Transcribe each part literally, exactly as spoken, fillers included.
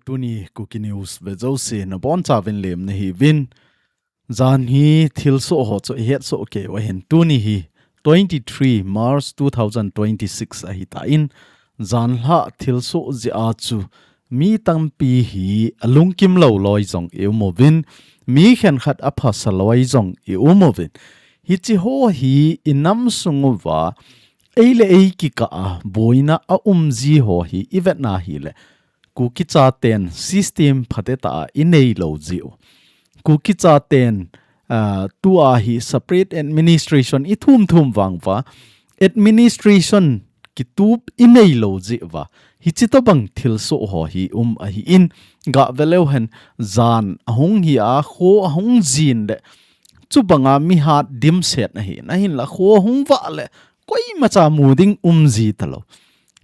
Tuni Kuki News ve jouse nabonchauvin lemna hiuvin. Jan hi thilsoh ho chu ihetsoh kei uva hin tuni hi twenty-three March two thousand twenty-six ahitan, janhi thilsoh jeh a chu mi tampi hi alungkim lou loi jong i um uvin, mi khenkhat aphasa loi jong i um uvin. Hiche ho hi i nam sung uva ei le ei kikah a boina aum ji ho hi i vetna hile, Kuki chaten system phatecha i neilou jeh u. Kuki chaten, ah, tua hi separate administration i thum thum vang uva, administration kitup i neilou jeh uva, hiche tobang thilsoh ho hi um ahin, gah ve leu hen jan ahung hi a, kho ahung jin le, chubanga mi hat dimset ahin, ahinla kho ahung vah le, koimacha mu ding um ji talou.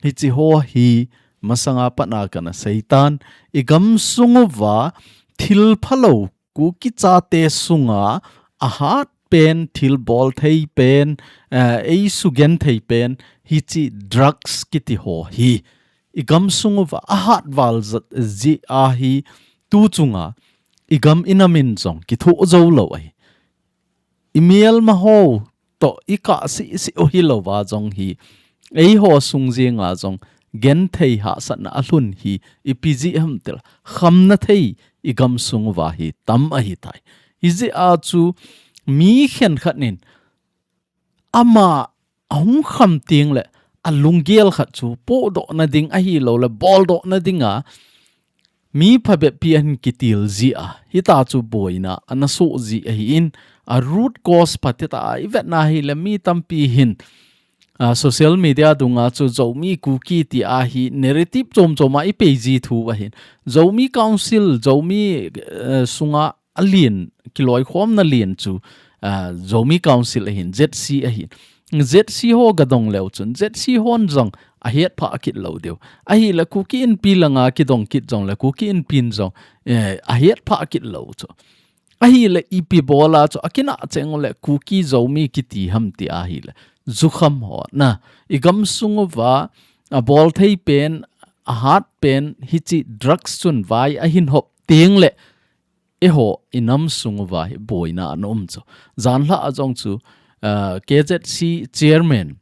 Hiche ho hi masanga pat a kana seitan, i gam sung uva thil phalou, Kuki chate sunga ahat pen, thil bol thei pen, eh, ei sugenthei pen, hiche drugs kiti ho hi i gam sung uva ahat val jat jeh a hi tu chunga i gam i nam in jong kithoh jou lou ahi. I melma ho toh i kah sisi u hilouva jong hi, eiho sung jenga jong genthei hahsatna alhun hi ipi jeh ham tile, khamna thei i gam sung uva hi tam ahitai. Hijeh a chu mi khenkhat in ama ahung kham teng le alunggel khat chu pohdohna ding ahilouleh boldohna dinga mi phabep pi ahin kitil jeh a, hitia chu boina ana soh ji ahin, a root cause phatecha a i vetna hile mi tampi hin, a, social media dunga chu Zomi Kuki tia hi narrative chom chom a i pei ji thu ahin. Zomi Council, Zomi, eh, sunga alen, kiloikhomna len chu, ah, Zomi Council ahin, Z C ahin. Z C ho gadong leu chun, Z C hon jong ahet phah kit lou diu. Ahile Kuki Inpi langa kidong kit jongle, Kuki Inpi in jong, eh, ahet phah kit lou chu. Ahile ipi bola chu, akinah cheng ule Kuki Zomi kiti ham ti ahile, jukham ho na, i gam sung uva, abol thei pen, ahat pen, hiche drugs chun vai ahin hop teng le, eiho i nam sung uva hi boina ana um chu. Janhi a jong chu, ah, K Z C chairman,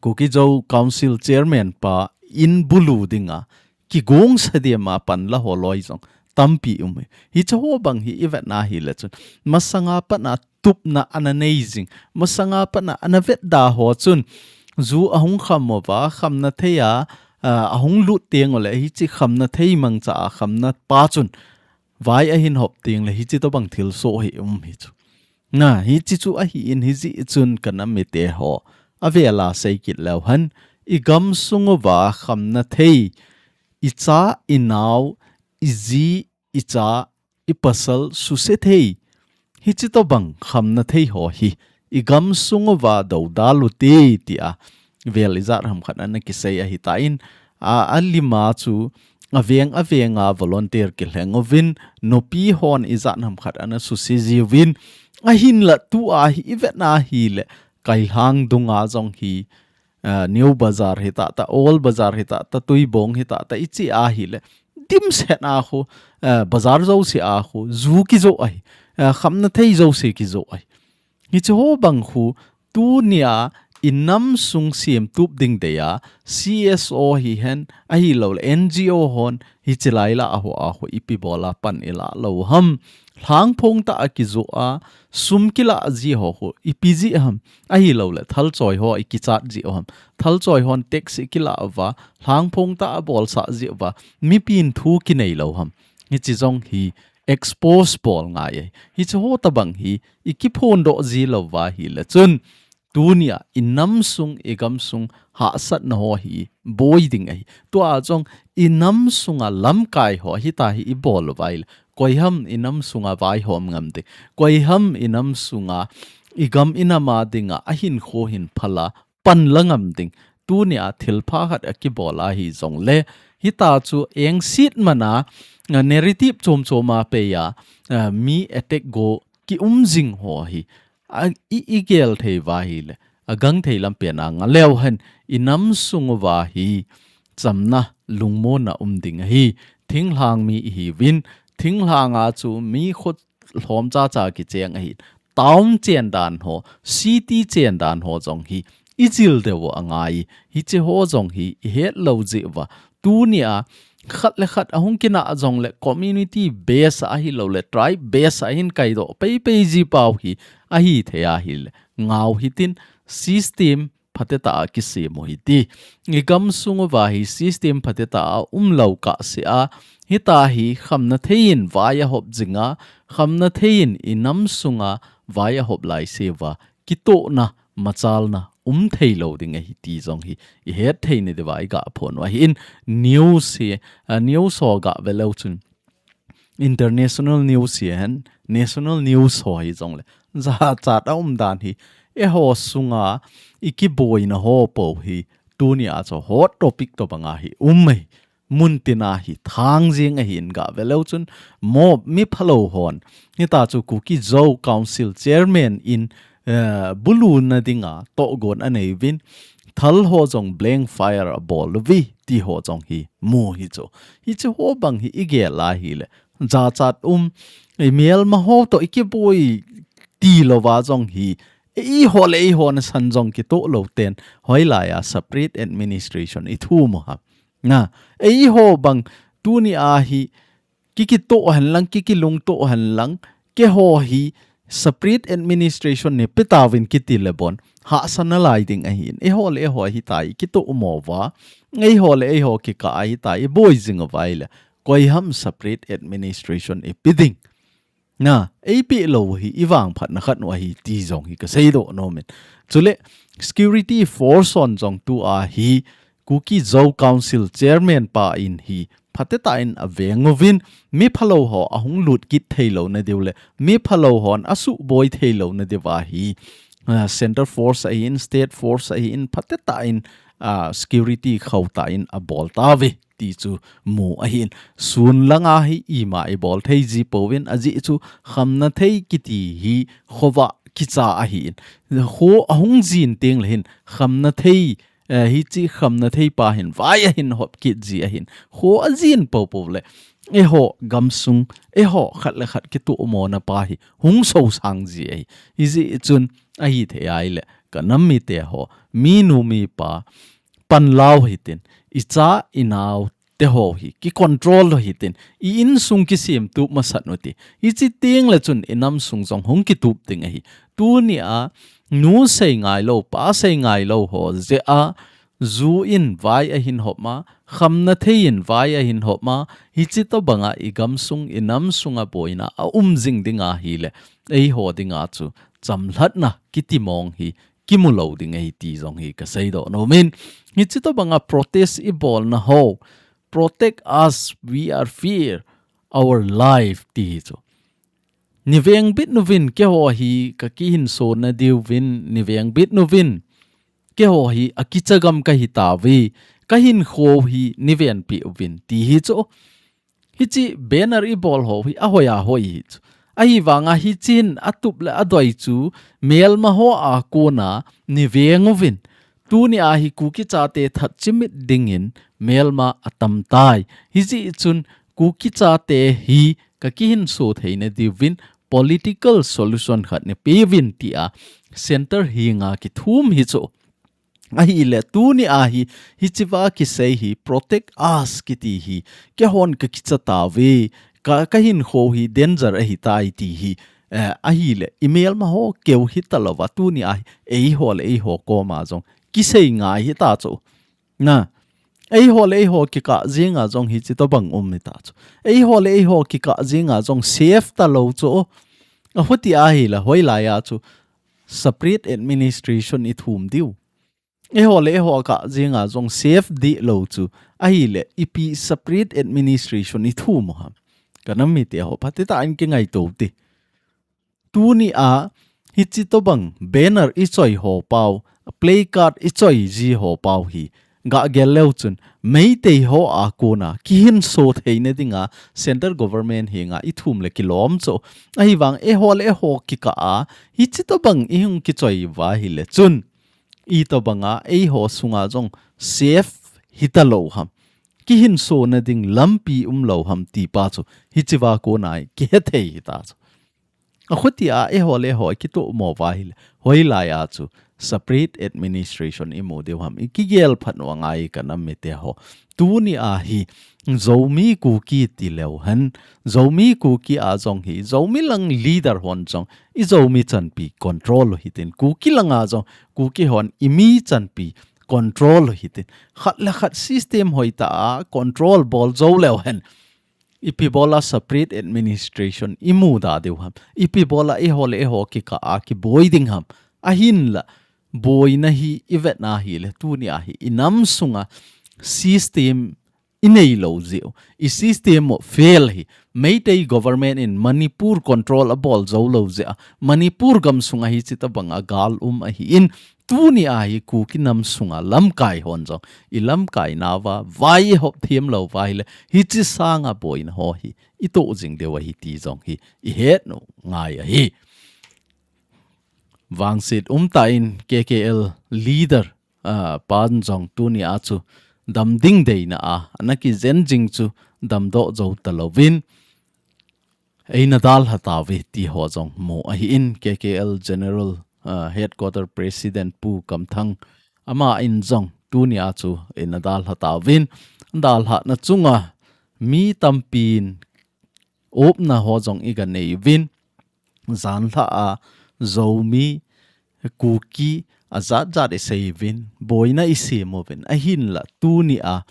Kuki Zo Council chairman pa in bulu dinga, kigong sa dia ma pan la ho loi jong tampi um hi. Hiche ho bang hi i vetna hile chun, masanga pat a tupna ana nei jing, masanga pat a ana vetda ho chun, ju ahung kham uva, khamna thei a, ah, ahung lut teng ule, hiche khamna thei mangcha a khamna pa chun, vai ahin hop teng le hiche tobang thilsoh hi um hi chu. Na, hiche chu ahin hijeh chun ka nam mite ho, avela sei kit leu hen, i gam sung uva khamna thei, i cha, i nao, i ji, i cha, i pasal suse thei, hiche tobang khamna thei ho hi i gam sung uva dodal u te tia vel ijat ham khat ana kisei ahitan, a, alima chu aveng avenga volunteer kilheng uvin, nupi hon ijat ham khat ana suse jiuvin, ahinla tua hi i vetna hile, Kailhang dunga jong hi, ah, New Bazar hita ta, Old Bazar hita ta, Tuibong hita ta, ichi ahile, dimset a khu, ah, bazar jouse a khu ju kijoh ahi, ah, khamna thei jouse kijoh ahi. Hiche ho bang khu, tunia i nam sung semtup ding dia, C S O hihen, ahilouleh N G O hon, hiche lai la a ho a khu ipi bola pan i la lou ham. Lhangphong tah a kijoh a, sum kila ji ho khu ipi jeh ham. Ahilouleh thalchoi ho i kichat ji u ham. Thalchoi hon tax i kila uva, lhangphong tah a bolsah ji uva, mipin thu kinei lou ham. Hiche jong hi expose bol ngai ahi. Hiche ho tobang hi i kiphondoh ji lou va hile chun, tunia i nam sung, i gam sung hahsatna ho hi boi ding ahi. Tua jong i nam sunga lamkai ho hitia hi i bol uva hile, koi ham i nam sunga vaihom ngam ding. Koi ham i nam sunga, i gam i nam a dinga ahinkho hin phala pan la ngam ding. Tunia thilpha khat a kibol ahi jongle, hitia chu engset mana, ah, narrative chom chom a pei a, ah, mi attack go ki um jing ho hi, a, i, i gel thei uva hile, agang thei lam pen a nga leu hen, i nam sung uva hi chamna lungmonna um ding ahi, thinglhang mi ihiuvin, thinglhang a chu mi kho lhom chacha kicheng ahi. Town chen dan ho, city chen dan ho jong hi, ijil deu angai, hiche ho jong hi, ihet lou jeh uva. Tunia, khat le khat ahung kinah jongle community base ahilou le tribe base a hin kaidoh peipei ji pau hi ahithei ahile ngau hitin system phatetah a kisem u hite. I gamsung uva hi system phatetah a umlou kahsea, hitia hi khamna thei in vai ahop jinga, khamna thei in i namsunga vai ahop laiseuva kitohna, machalna um theilou ding ahi ti jong hi ihet thei nadiuva iga phon u ahin. News hi, ah, news ho ga ve leu chun international news hihen, national news ho hijongle jachat a um dan hi, eiho sunga ikiboina ho pou hi tunia chu hot topic tobanga hi um ahi. Muntina hi thang jing ahin ga ve leu chun, mob mi phalou hon, hitia chu Kuki Zo Council Chairman in, eh, buluna dinga tohgon anei uvin, thal ho jong blank fire abol uve ti ho jong hi mu hi chu. Hiche ho bang hi igel a hile jachat um, imelma ho toh ikiboi tilouva jong hi, eiho le eiho nasan jong kitoh lou ten hoilai a separate administration ithum u ham. Na, eiho bang tunia hi kikitoh hen lang, kikilungtoh hen lang, keiho hi separate administration neipeh tauvin kiti le bon hahsa nalai ding ahin. Eiho le eiho hitia ikitoh mo uva, eiho le eiho kikah a hitia iboi jing uva ahile, koi ham separate administration eipeh ding? Na, eipeh lou hi ivangphatna khat u ahi ti jong hi kaseidoh nom in. Chule, security force hon jong tua hi Kuki Zo Council Chairman pa in hi phatetah in aveng uvin, mi phalou ho ahung lut kit theilou nadiu le mi phalou hon asuboi theilou nadiuva hi, ah, Centre Force ahin, State Force ahin, phatetah in, ah, security khauhtah in abol tauve ti chu mu ahin. Sun langa hi ima ibol thei ji pouvin, ajeh chu khamna thei kiti hi khovah kicha ahin. Kho ahung jin tengle hin khamna thei, eh, hiche khamna thei pa hin vai ahin hop kit ji ahin. Kho ajin poupou le eiho gamsung, eiho khat le khat kitoh mona pa hi hung sosang ji ahi. Hijeh chun ahithei ahile, ka nam mite ho, minu mipa, panla u hitin, icha inao te ho hi kicontrol u hitin, i insung kisemtup masat u hite. Hiche tengle chun inamsung jong hung kitup ding ahi. Tunia nu seingailou, pa seingailou ho jeh a, ju in vai ahin hop ma, khamna thei in vai ahin hop ma, hiche tobanga igamsung, inamsunga boina aum jing ding ahile, eiho dinga chu chamlhatna kiti mong hi kimu lou ding ahi ti jong hi kaseidoh nom in. Hiche tobanga protest ibolna ho, "Protect us, we are fear our life," ti hi chu. Nei vengbit uvin, keiho hi kakihinso nadiuvin, nei vengbit uvin. Keiho hi akicha gam kahi tauve, kahinkho hi nei venpeh uvin, ti hi chu. Hiche banner ibol ho hi ahoi ahoi hi chu. Ahivanga hichen atup le adoi chu melma ho a kona nei veng uvin. Tunia hi Kuki chate that chimit dingin melma atam tai. Hijeh chun Kuki chate hi kakihinso theina diuvin political solution khat neipeuvin tia Centre henga kithum hi chu. Ahile, tunia hi, hichea kisei hi, "Protect us," kiti hi, keihon kakicha tauve, ka, kahinkho hi danger ahitai ti hi, eh, ahile, imelma ho keu hitalouva, tunia hi, eiho le eiho koma jong, kisei ngai hita chu. Na, eiho le eiho kikah jenga jong hiche tobang um hita chu. Eiho le eiho kikah jenga jong safe talou chu. Ahuti ahile, hoilai a chu, separate administration ithum diu. Eiho le eiho kah jenga jong safe dehlou chu. Ahile, ipi separate administration ithum u ham. Ka nam mite ho, phatecha in kingaito te. Tunia, hiche tobang banner ichoi ho pau, placard ichoi ji ho pau hi, gah gel leu chun, Meitei ho a kona, kihinso theina dinga, Central Government henga ithum le kilom chu. Ahivang eiho le eiho kikah a, hiche tobang ihung kichoi uva ahile chun. Itobanga eiho sunga jong safe hitalou ham. kihinso nading lampi umlou ham ti pa chu hichea kona kihe thei hita chu. Akhuti a eiho le eiho kitoh mo uva ahile, hoilai a chu separate administration imu diu ham, ikigel phat u angai ka nam mite ho. Tuni a hi Zomi Kuki tileu hen, Zomi Kuki a jong hi, Zomi lang leader hon jong i Zomi chanpi control u hitin, Kuki langa jong Kuki hon i mi chanpi control u hitin, khat le khat system hoitah a control bol jou leu hen, ipi bola separate administration imu da diu ham, ipi bola eiho le eiho kikah a kiboi ding ham, ahinla boina hi ivet na hile, tuni a hi i nam sunga system inei lou jeh u, i system u fail hi, Meitei government in Manipur control abol jou lou jeh a, Manipur gam sunga hiche tobang a gal um ahin, tuni a hi Kuki nam sunga lamkai hon jong i lamkai nauva vai ihop them lou uva ahile, hiche sanga boina ho hi itoh jing diu ahi ti jong hi ihet u ngai ahi. Vangset umtah in K K L leader, ah, pan jong tuni a chu dam ding deina a ana kijen jing chu damdoh jou talouvin, eina dalha tauve ti ho jong mu ahin, K K L General, ah, Headquarter President Pu Kamthang, ama in jong tuni a chu eina dalha tauvin, dalhahna chunga mi tampin opna ho jong iga nei uvin, janhi a Zomi, Kuki, ajat jat isei uvin, boina isem uvin, ahinla tuni a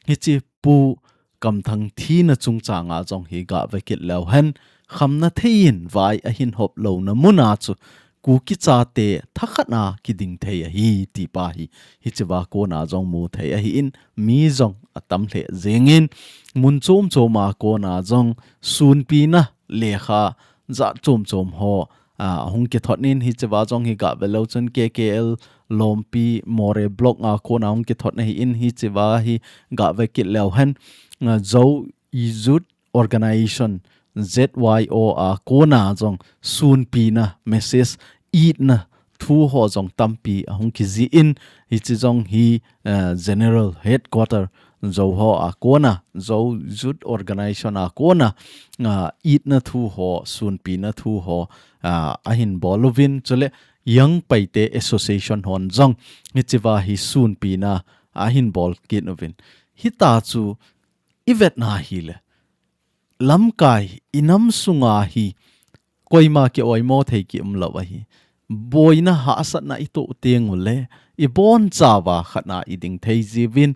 hiche Pu Kamthang thina chungchang a jong hi gave kit leu hen, khamna thei in vai ahin hop louna mun a chu Kuki chate thakhat a kiding thei ahi ti pa hi, hichea kona jong mu thei ahin, mi jong atam lheh jingin, mun chom chom a kona jong sunpina lekha jat chom chom ho, ah, hung kithot in, hichea jong hi gave leu chun K K L Lompi Moreh Block a kona hung kithot ahin, hichea hi gave kit leu hen, ah, Zo Youth Organization, Z Y O a kona jong sunpina message, itna thu ho jong tampi ahung kijih in, hiche jong hi, eh, General Headquarter Zo ho a kona, Zo Youth Organization a kona, ah, itna thu ho, sunpina thu ho, ah, ahin bol uvin, chule Young Paite Association hon jong hichea hi sunpina ahin bol kit uvin. Hitia chu ivet na hile, lamkai, i nam sunga hi koima ki oimo thei ki um lou ahi. Boina hahsatna i toh teng ule, i bonchauva khat na i ding thei jiuvin,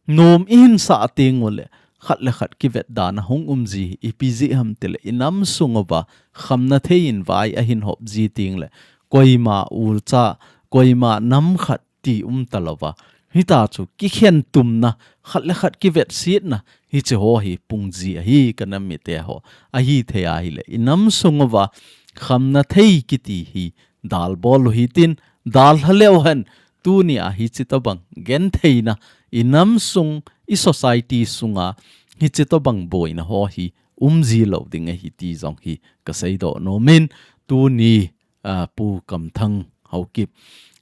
nom i hinsah teng ule, khat le khat kivet dan a hung um ji hi ipi jeh ham tile, i nam sung uva khamna thei in vai ahin hop ji teng le, koima ulcha, koima nam khat ti um talouva. Hitia chu kikhen tumna, khat le khat kivetsetna, hiche ho hi pung ji ahi ka nam mite ho. Ahithei ahile, i nam sung uva khamna thei kiti hi dalbol u hitin, dalha leu hen, tuni a hiche tobang gentheina, i nam sung, i society sunga hiche tobang boina ho hi um ji lou ding ahi ti jong hi ka seidoh nom in, tuni a, Pu Kamthang Haokip.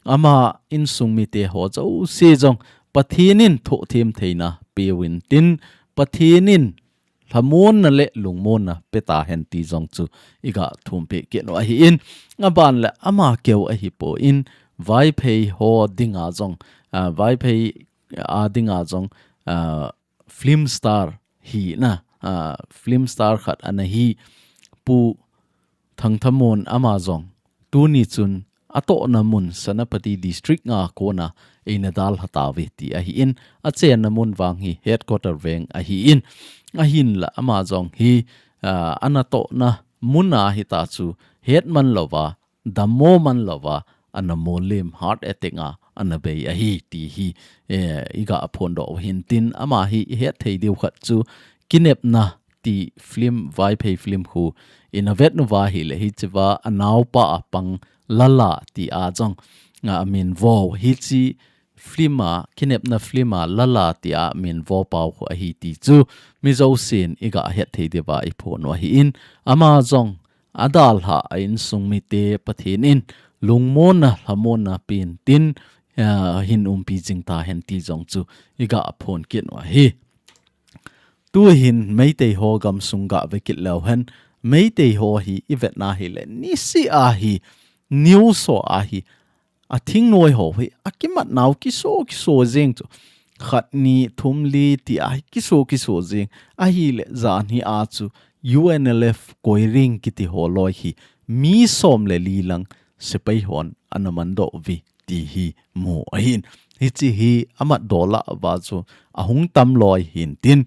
Ama insung mite ho jouse jong Pathen in thohthem theina peuvin tin, Pathen in lhamonna le lungmonna peta hen ti jong chu i ga thumpeh kit u ahin, aban le ama keu ahipoi, Vaiphei ho dinga jong, a, Vaiphei a dinga jong, a, film star hina, a, film star khat ana hi Pu Thangthamon ama jong tuni chun atohna mun Senapati District a kona eina dalha tauve ti ahin, achenna mun vang hi Headquarter Veng ahin, ahinla ama jong hi, a, ana tohna mun a hitia chu hetman louva, dammo man louva, ana molem, heart attack a ana bei ahi ti hi, eh, i ga phondoh u hintin, ama hi i hetthei diu khat chu Kinepna ti film, Vaiphei film khu i na vet uva ahile, hichea anaopa a pang Lala ti a jong, a, amin vo, hiche film a, Kinepna film a Lala tia min vo pau khu ahi ti chu mi jousen i ga hetthei diuva i phon u ahin, ama jong adalha a insung mite Pathen in lungmonna, lhamonna pen tin, a, hin umpi jing tahen ti jong chu i ga phon kit u ahi. Tuhin Meitei ho gamsung gave kit leu hen, Meitei ho hi i vetna hileh, niseh a hi, news ho a hi, a thingnoi ho hi, a kimat nau kiso kiso jeng chu. Khat ni thum li ti a hi kiso kiso jeng. Ahileh jan hi a chu U N L F Koireng kiti ho loi hi mi som le li lang sepai hon ana mandoh uve ti hi mu ahin. Hichi hi amat doh lah uva chu ahung tam loi hin tin,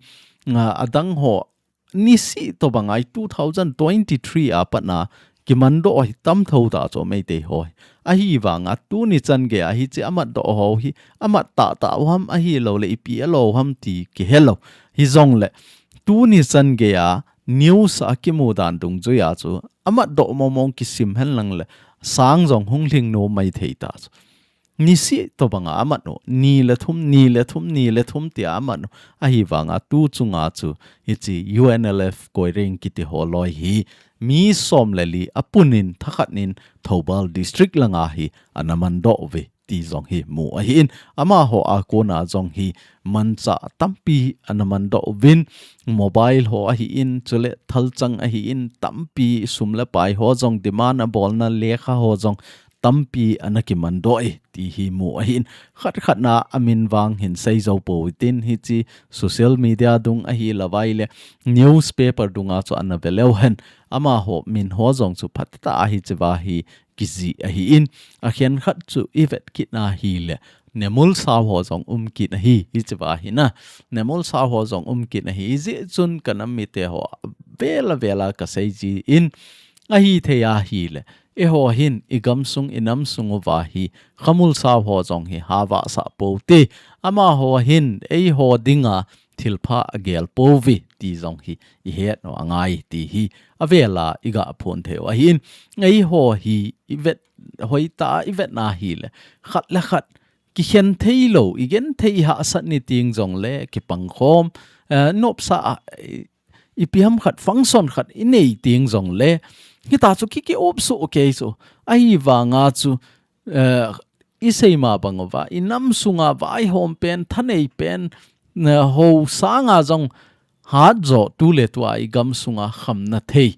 a, adang ho niseh tobang a hi two thousand twenty-three a pat na kimandoh hi tam tho ta chu Meitei ho. Ahivanga tuni chan gei a hichi amat doh ho hi amat tah tah u ham ahilouleh ipi alo ham ti kihelou. Hijongleh tuni chan gei a news a kimu dan dungjui a chu amat doh mong mong kisim hen lang leh sang jong hung lhing nom mai thei ta chu. Niseh tobang a amat u, ni le thum, ni le thum, ni le thum ti a amat u. Ahivanga tu chunga chu hichi U N L F Koireng kiti ho loi hi mi som le li apun in thakhat in Thoubal District langa hi ana mandoh uve ti jong hi mu ahin. Amaho a kona jong hi manchah tampi ana mandoh uvin, mobile ho ahin, chuleh thalchang ahin, tampi sum le pai ho jong demand abolna lekha ho jong tampi ana kimandoh e ti hi mu ahin. Khat khat na amin vang hin seijou pou tin hichi social media dung ahilouva ahileh newspaper dunga chu ana ve leu hen. Amaho min ho jong chu phatah a hichi va hi kijih ahin. Akhen khat chu i vet kit na hileh Nemul Sao ho jong um kit ahi, hichi va hi na. Nemul Sao ho jong um kit ahi, hijeh chun ka nam mite ho vela vela ka seiji in ahithei ahileh. Eiho hin i gamsung i namsung uva hi Khamul Sao ho jong hi hava sah pou te. Amaho hin eiho dinga thilpha agel pou ve ti jong hi i het u angai ti hi avela i ga phon thei u ahin. Eiho hi i vet hoitah a i vet na hileh khat le khat kikhen thei lou, i gen thei i hahsat ni ting jongleh kipang khom, eh, nopsa a, i, ipi ham khat function khat i nei ting jongleh hita chu ki ki up su okay chu. Ahivanga chu, eh, i seima bang uva i namsunga vaihom pen, thanei pen, eh, ho sanga jong hat jo tu le tua i gamsunga khamna thei.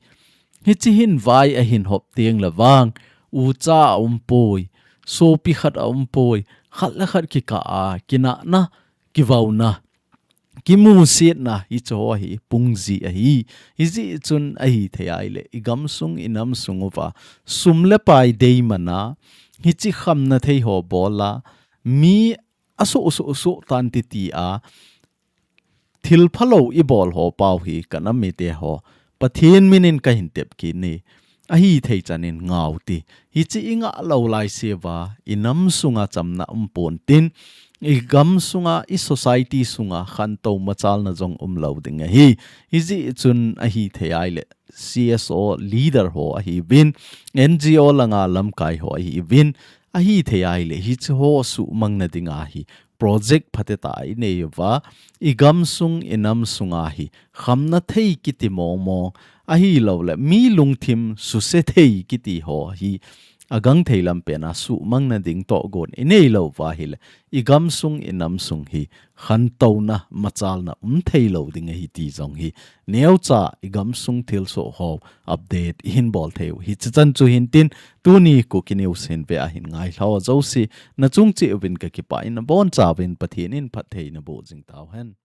Hichi hin vai ahin hop teng leh vang, ucha aum poi, sopi khat aum poi, khat le khat kikah a, kinahna, kivauna, kimusetna, hichi ho hi pungji ahi. Hijeh chun ahithei ahileh i gamsung i namsung uva sum le pai deiman a, hichi khamna thei ho bol a, mi asuh suh suh tan titi a, thilpha lou i bol ho pau hi ka nam mite ho, Pathen min in ka hin tep kit e, ahithei chan in ngau te. Hichi i ngah lou lai seuva i namsunga chamna um pon tin, i gamsunga, i society sunga khantou machalna jong um lou ding ahi. Hijeh chun ahithei ahileh C S O leader ho ahiuvin, N G O langa lamkai ho ahiuvin, ahithei ahileh hichi ho suhmang na dinga hi project phatah a i nei uva, i gamsung i namsunga hi khamna thei kiti mong mong, ahilouleh mi lungthim suse thei kiti ho hi agangthei lam pen a suhmang na ding tohgon i nei lou uva ahileh i gamsung i namsung hi khantouna machalna um thei lou ding ahi ti jong hi neocha i gamsung thilsoh ho update i hin bol thei u. Hichi chan chu hin tin, tuni Kuki News hin ve a hin ngai lhau jouse, na chung cheh uvin ka kipah in, abonchauvin Pathen in phattheina boh jing tauhen.